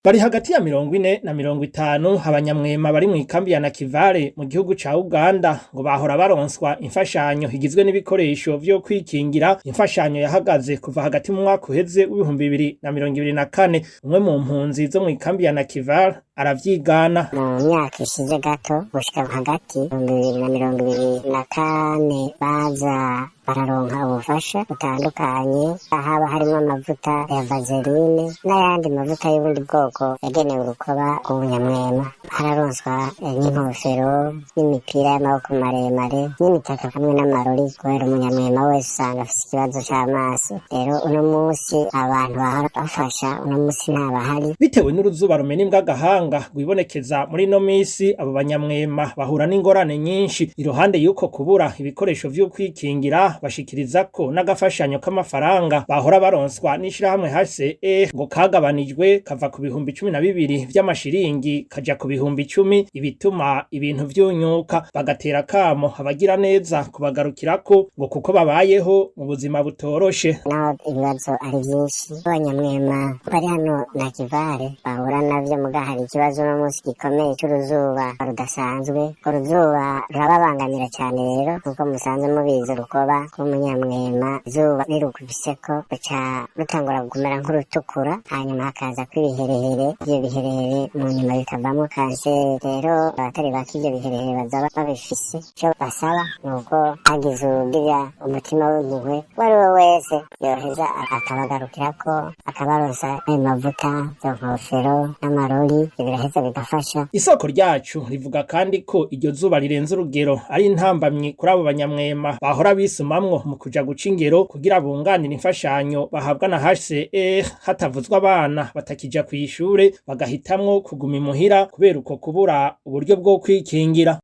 Bari hagati ya 40 na 50 abanyamwema bari mw'ikambi ya Nakivale mu gihugu ca Uganda, ngo bahora baronswa imfashanyo igizwe n'ibikoresho vyo kwikingira, imfashanyo yahagaze kuva hagati mu mwaka uheze w'2024. Umwe mu mpunzi zo mw'ikambi ya Nakivale aravyigana. Mu myaka ishize gato gushika hagati 2024, baza bararonka ubufasha butandukanye, haba harimwo amavuta ya vaseline n'ayandi mavuta y'ubundi bwoko yagenewe urukoba rw'ubunyamwema. Hararonswa n'inkofero n'imipira y'amaboko maremare n'imitaka hamwe n'amarori, kubera umunyamwema wese usanga afise ikibazo c'amaso. Rero uno munsi abantu bahora bafasha, uno munsi ntabahari. Bitewe n'uruzuba rumena imbwa agahanga rwibonekeza muri ino misi, abo banyamwema bahura n'ingorane nyinshi. Iruhande y'uko kubura ibikoresho vy'ukwikingira, bashikiriza ko n'agafashanyo k'amafaranga bahora baronswa n'ishirahamwe HCR ngo kagabanijwe, kava ku 12,000 vy'amashiringi kaja ku 10,000, ibituma ibintu vyunyuka. Bagatera kamo abagira neza kubagarukirako, ngo kuko babayeho mu buzima butoroshe. Naho ibibazo ari vyinshi abanyamwema bari hano Nakivale bahura navyo, muga hari ikibazo uno munsi gikomeye c'uruzuba rudasanzwe. Uruzuba rurababangamira cane. Rero nkuko musanzwe mubizi, urukoba rw'umunyamwema izuba rirukubiseko ruca rutangura kumera nk'urutukura, hanyuma hakaza kw'ibiherehere. Ivyo biherehere mu nyuma bikavamwo kanseri. Rero abatari bake ivyo biherehere bazaba babifise. Ico basaba ni uko hagize uwugira umutima w'impuhwe, uwo ari we wese, yoheza akabagarukirako, akabaronsa ayo mavuta, izo nkofero n'amarori. Ivyo biraheza bigafasha. Isoko ryacu rivuga kandi ko iryo zuba rirenze urugero ari intambamyi kuri abo banyamwema bahora bisumamwo mu kuja guca ingero kugira bunganire imfashanyo bahabwa na HCR, hatavuzwa abana batakija kw'ishure, bagahitamwo kuguma imuhira kubera uko kubura uburyo bwo kwikingira.